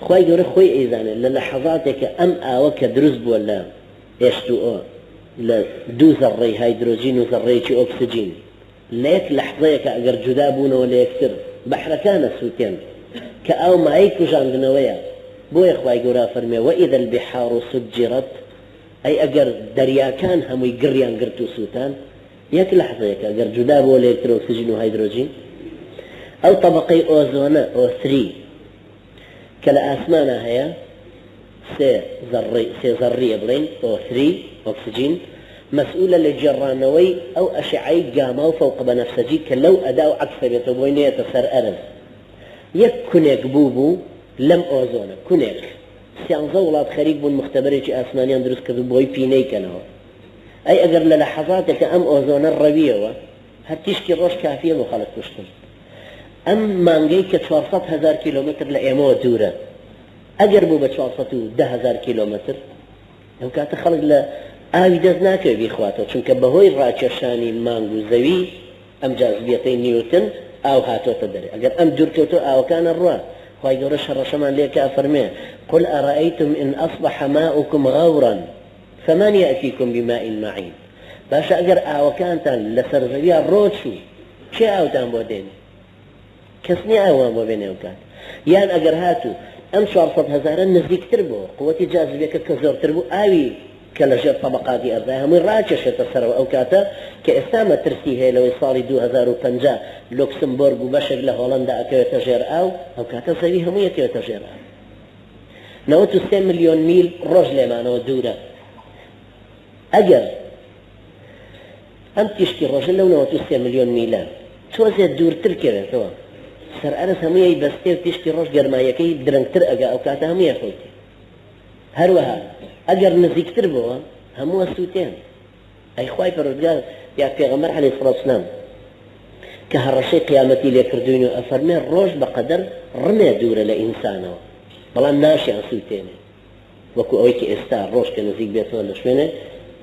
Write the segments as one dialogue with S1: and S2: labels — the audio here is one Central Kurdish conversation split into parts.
S1: خوای گەورە خۆی ئەیزانێت لە لەحەزاتێکە ئەم ئاوە کە دروست بووە لە H2O لە دوو زەڕڕەی هایدرۆجین و زەڕڕەیەکی ئۆکسجین لە یەک لەحزەیەکا ئەگەر جودا بوونەوە لە یەکتر بەحرەکان ئەسووتێن کە ئاو مایەی کوژاندنەوەیە بۆیە خوای گەورە ئەفەرموێ وإذا البحار سجرت ئەی ئەگەر دەریاکان هەمووی گڕیان گرت و سووتان یەک لەحزەیەکە گەر جودا بۆ لە یەکتر ئۆکسجین و هایدرۆجین ئەو تەبەقەی ئۆزۆنە O3 کە لە ئاسمانا هەیە سێ زەڕڕی سێ زەڕڕیە بڵێین O3 ئۆکسجین مەسئولە لە گێڕانەوەی ئەو ئەشعەی گاما و فەوق بەنەفسەجی کە لەو ئەدا و عەکسە بێتەوە بۆی نەیەتە سەر ئەرز یەک کونێک بوو بوو لەم ئۆزۆنە کونێک سیانزە وڵات خەریک بوون مختبەرێکی ئاسمانیان دروست کرد بۆی پینەی کەنەوە ئەی ئەگەر لە لەحەزاتێکە ئەم ئۆزۆنە ڕەویەوە هەر تیشکی ڕۆژ کافیە بۆ خەڵک کوشتن ئەم مانگەی کە 400 هەزار کیلۆمەتر لە ئێمەوە دوورە ئەگەر بوو بە 410 هەزار کیلۆمەتر ئەو کاتە خەڵک لە ئاوی دەست ناکەوێت بیخواتەوە چونکە بەهۆی ڕاکێشانی مانگ و زەوی ئەم جازبیەتەی نیوتن ئاو هاتۆتە دەرێ ئەگەر ئەم دوورکەوتۆ ئاوەکانە ڕوا خوای گەورە شەڕەشەمان لێکە ئەفەرمێ قل أرأيتم إن أصبح ماؤكم غورا فمن یأتیکم بماء معین باشە ئەگەر ئاوەکانتان لەسەر زەویا ڕۆچوو کێ ئاوتان بۆ دێنێ کەس نییە ئاومان بۆ بێنێ ئەو کات یان ئەگەر هاتوو ئەم 400 هەزارە نزیکتر بۆ قوتی جازبیەکە کە زۆرتر بوو ئاوی کە لە ژێر طبقاتی ئەرزای هەمووی ڕاکێشێتە سەرەوە ئەو کاتە کە ئێستا مەترسی هەیە لەوەی ساڵی 2050 لوکسمبۆرگ و بەشێک لە هۆڵندا ئەکەوێتە ژێر ئاو ئەو کاتە زەوی هەمووی ئەکەوێتە ژێر ئاو 93 ملیۆن میل ڕۆژ لێمانەوە دوورە. ئەگەر ئەم تیشکی ڕۆژە لەو 93 ملیۆن میلە تۆزێ دوورتر کەوێتەوە سەر ئەرز هەمووی بەستێ و تیشکی ڕۆژ گەرماییەکەی درەنگتر ئەگا ئەو کاتە هەمووی خەوتێ. هەروەها ئەگەر نزیکتر بۆوە هەمووە سووتێن. ئەی خوای پەروەردگار یا پێغەمبەر علیە الصلوة والسلام کە هەڕەشەی قیامەتی لێ کردووین و ئەفەرمێ ڕۆژ بە قەدەر ڕمێ دوورە لە ئینسانەوە بەڵام ناشیان سووتێنێ وەکو ئەوەی کە ئێستا ڕۆژ کە نزیک بێتەوە لە شوێنێ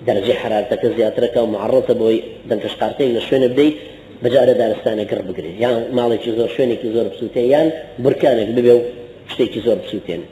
S1: دەرەجەی حەرارەتەکە زیاترەکە و معڕەزە بۆی دەنکەشقارتەیەک لە شوێنێ بدەی بەجارێ دارستانێک گڕ بگرێ یان ماڵێکی زۆر شوێنێکی زۆر بسووتێ یان بورکانێک ببێ و شتێکی زۆر بسووتێنێ.